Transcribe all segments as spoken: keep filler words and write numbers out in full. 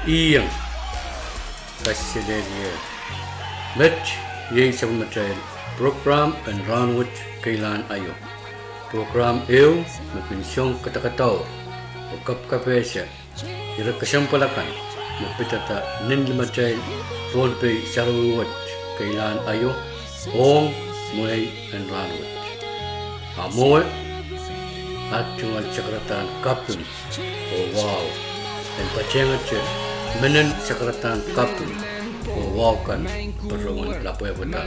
Iang, kaselehlie. Met iei sapwellimatail prokram en rahnwet keilahn aio. Prokram ehu me kin song kadakadaur oh kapkapehse ire kesempwal akan me pidada nin limatail Pohnpei sarawi wet keilahn aio ong mwehi en rahnwet. A mwowe, at tungoal sakaradahn kaping oh wahu en patehngete menen sakaradahn kaping oh wahu kan patohwan lapwehpwada.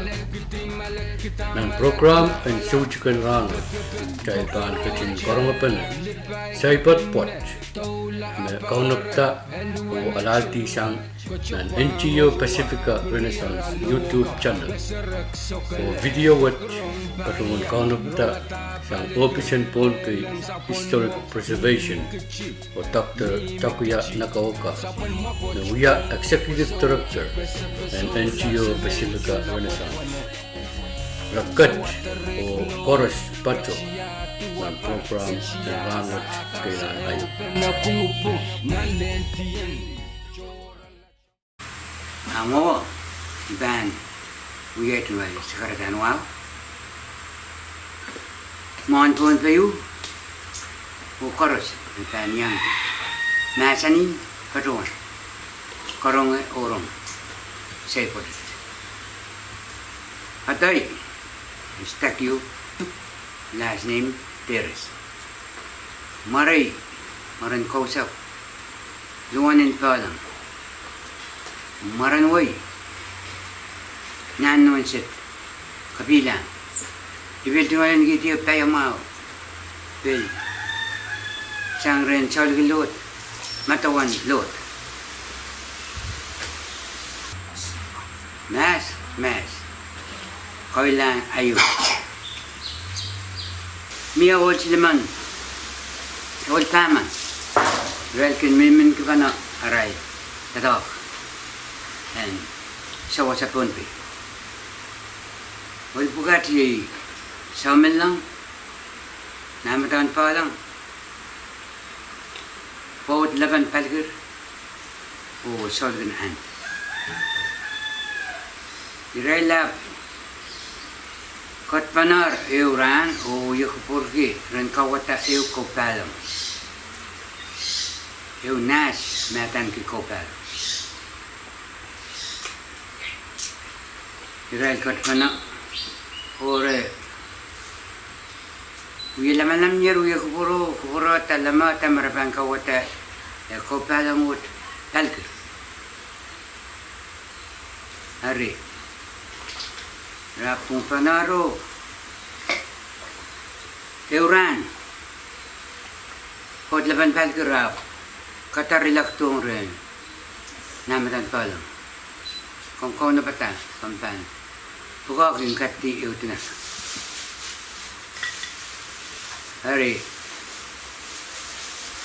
Nan prokram en soutik en rahnwet, kitail pahn ketin karongepene saipwatpwat me kaunopada oh alahldi sang nan N G O Pacifica Renaissance YouTube channel, oh video wet patohwan kaunopada sang ohpis en Pohnpei Historic Preservation oh Doctor Takuya Nagaoka, me wia Executive Director en N G O Pacifica Renaissance. Re ket oh koaros patoh nan prokram en rahnwet keilahn aio. A mwowe, I pahn wia tungoal sakaradahn wahu mwohn Pohnpei oh koaros me pahn iang mahsanih patohwan karonge oh rong saipwatpwat. Adei is Takuya, last name Teres. Mwarei, mwaren kousapw, Luhn en Pahlang. Mwaren wehi, Nahn Nohnsed, Kapilang. I pil tungoal en kihdi paiamwahu pil sang rehn Saulki Lohd, Matawan Lohd. Mahs, mahs keilahn aio, mie ohl silimen, ohl pahmen, irail kin mihmi kipana arail doadoahk en sewese Pohnpei. Ohl pwukat iei Saumenlang, Nahmadaun Pahlang, Pwoud Lepen Palikir, oh Saulkin Ahn. Irail ahpw ketpene ehu rahn oh wia kupwurki ren kauwada ehu kaupahlong, ehu nahs me adaneki kaupahlong. Irail ketpene oh re wie lamalam ier, wie kupwuro, kupwurehda, lamehda me re pahn kauwada eh kaupahlong wet Palikir. Eri, re ahpw pwungpenehro ehu rahn, Pwoud Lepen Palikir ahpw kadarilakdohng rehn Nahmadaun Pahlang, komw kaunopada, komw pahn pwukoahki en kadi ehu dinek. Eri,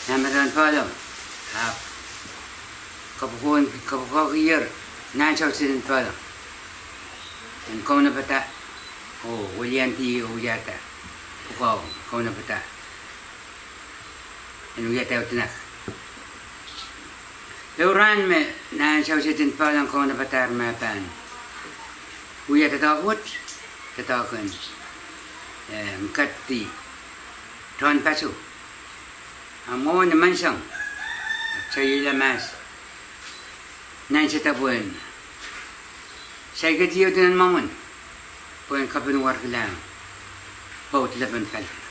Nahmadaun Pahlang ahpw kapwukoahn, kapwukoahkier Nahn Sausehden Pahlang en kaunopada oh weliandi oh wiahda pwukoa, kaunopada en wiahda ehu dinek. Ehu rahn me Nahn Sausehden Pahlang kaunopadahr me pahn wia doadoahk wet, doadoahk en, eh, en kadi tohnpaso. A mwowe ni menseng, ahpw soiala mahs Nanseda pwehn saikinte ehu dinek en mwomwen pwehn kapinwarkilahng Pwoud Lepen Palikir.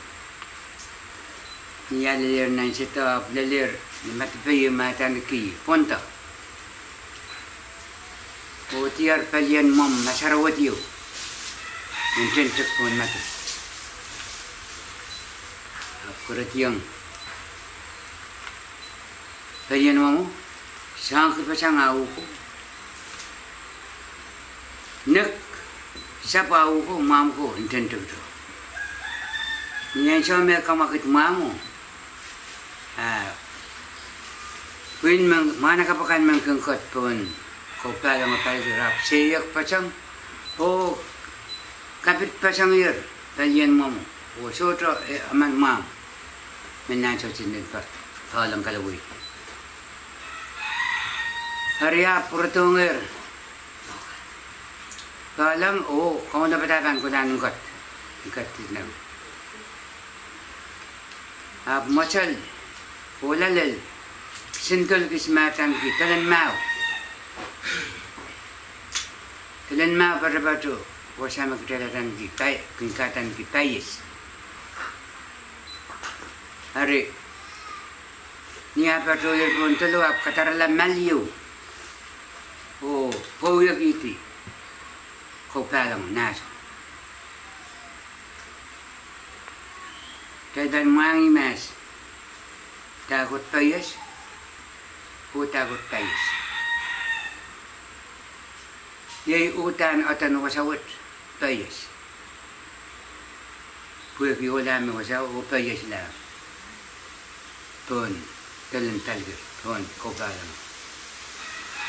Ni ah lelehr Nanseda, ahpw lelehr ni madipei me adaneki Pwonda, oh diar pelien mwomw me sarawet ieu, en tendek pohn mado. Ahpw kerediong pelien mwomwo, soahng kipeseng ah uhko, nek sahpw ah uhko, mwahmw ko en tendekdo. Ni ansou me kamwakid mwahmwo, ah, pwihn men, mwahnakapw akan men kin ket pohn kaupahlong en Palikir, ahpw seiekpeseng oh kapitpeseng ier pelien mwomwo, oh sohte, eh, emen mwahmw me Nahn Sausehden Pahlang kalawehi. Eri ahpw pwurodohngehr Pohlong oh kaunop padahk pahn kohla nan kat, kat nan. Ahpw mwesel oh loalel, kisin dol kis me adaneki Delen Mwahu. Delen Mwahu poatopoat wasa me kitail adaneki Pai-, kin kadaneki Paies. Eri, ni ah patohier pohn dolo ahpw kadarala malieu oh pwouiekihdi Kaupahlong Nahso. Kitail pahn mwahngih mahs, dahkot Paies oh dahkot Paies. Iei uhdahn aden wasa wet Paies. Pwehki ohla me wasa oh Paies la pohn delen Palikir, pohn Kaupahlong.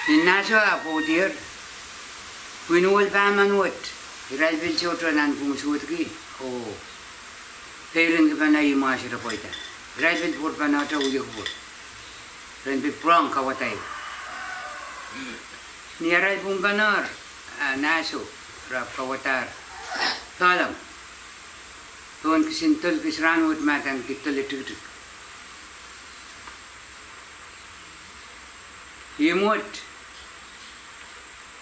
Ni Nahso ah pwoudier, pwihn uwel pahmen wet, irail pil sohte nan pwung suwedki oh peirinki pene ih mwahs re pweida. Irail pil pwurpene te wie kupwur. Ren pil pwurehng kauwada. Ni arail pwungpene, ah, Nahso, re ahpw kauwadahr Pohlong pohn kisin dol kis rahnwet me adaneki Dole Tikitik. Ihmw wet,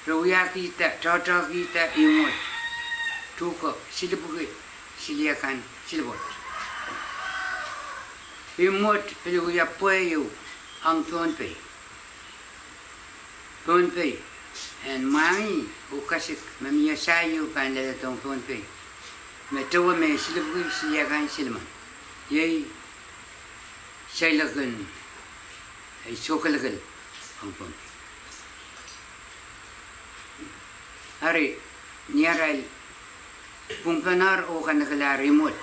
re wiahkihda, tohtohkihda ihmw wet, tuhke silipwiki, siliakan, silipwet. Ihmw wet pil wia pwehio ong Pohnpei. Pohnpei en mwahngih oh kasik me mie sair pahn leledohng Pohnpei, me towe me silipwiki, siliakan, silimen. Iei seiloak en, eh, sohkelekel ong Pohnpei. Eri, ni arail pwungpene oh kanekelahr ihmw wet,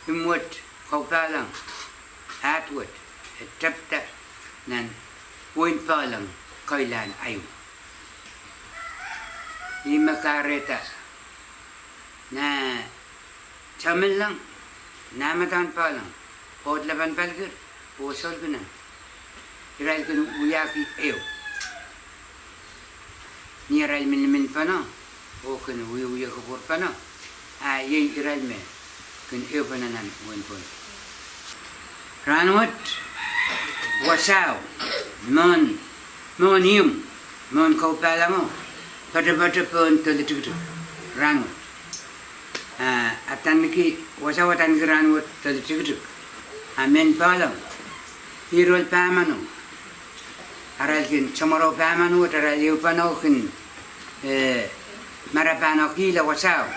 ihmw wet Kaupahlong, ahd wet, e tepda nan wehin Pohlong keilahn aio. Ih me kahrehda nah Taminlang, nah Madoan Pohlong, Oht Lapan Palikir, oh Soulkinan, irail kin wiahki ehu ni arail minminpene oh kin wiewia kupwurpene, a iei irail me kin ehupene nan wehin Pohnpei. Rahnwet, wasao, mwohn, mwohn ihmw, mwohn Kaupahlango, poatopoate pohn Dole Tikitik rahnwet. Ah, adaneki, wasao adaneki rahnwet Dole Tikitik. A mehn Pohlong, ire pahmen o, arail kin, soumwahu pahmen wet arail ehupene kin, eh, mara pahn ekihla wasao,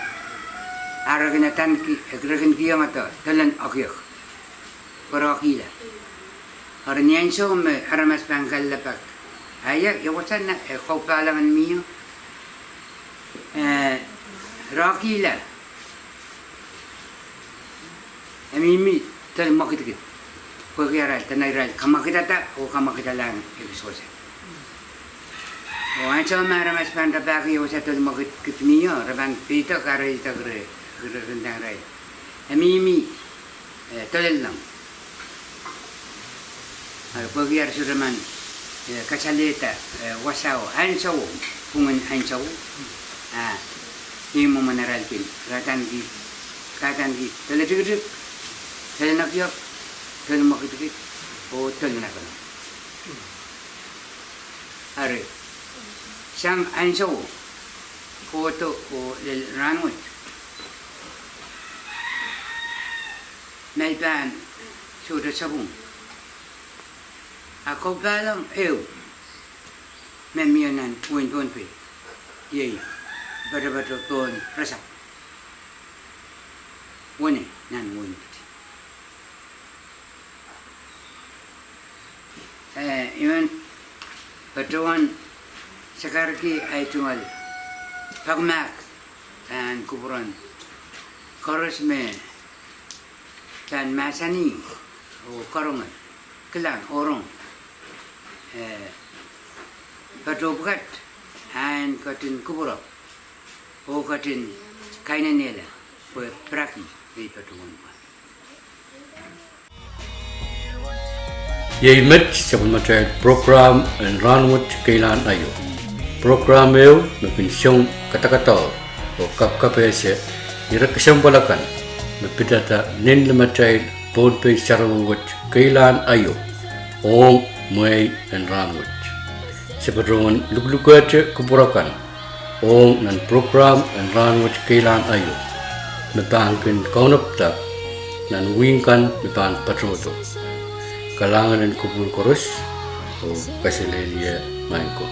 a re kin adaneki, re kin kihong ede Dolen Ekiek, pwe re ekihla. Eri ni ansou me aramas pahn kalelapak, a ia, ia wasa nah, eh, Kaupahlang en mie, eh, re ekihla, e mihmi Dol Mwekidkid, pwehki arail, dene irail kamwekidada oh kamwekidalahng ekis wasa. Oh ansou me aramas pahn rapahki ia wasa Dol Mwekidkid mie, re pahn peidek, re idek, re, re, re ndahng irail, e mihmi, eh, Dolellong. Eri pwehki ar sohte men, eh, kasalehda, eh, wasao, ansouo, pwungen ansouo, a ih mwomwen arail kin, re adaneki, re adaneki Dole Tikitik, Dolen Ekiek, Dol Mwekidkid, oh Dolen Akono. Eri, sang ansouo, kohdo oh lel rahnwet, ma I pahn sohte sapwung, a Kaupahlang ehu me mie nan wehin Pohnpei, iei poatopoate pohn rasapw, wene nan wehin Kiti. Eh, I men patohwan sakarki ahi tungoal pekimahk pahn kupwuren koaros me pahn mahsanih oh karonge, kilang oh rong, eh, patohwan pwukat, a en ketin kupwure oh ketin kainenehla pwe piraki ei patohwan pwukat. Iei met sapwellimatail prokram en Rahnwet Keilahn Aio. Prokram ehu me kin song kadakadau oh kapkapehse ire kesempwal akan me pidada nin limatail Pohnpei sarawi wet keilahn aio ong mwehi en rahnwet. Se patohwan lukulukehte kupwur akan ong nan prokram en Rahnwet Keilahn Aio me pahn kin kaunopada nan wihk kan me pahn patohdo. Kalahngan en kupwur koaros oh kaselehlie maing ko.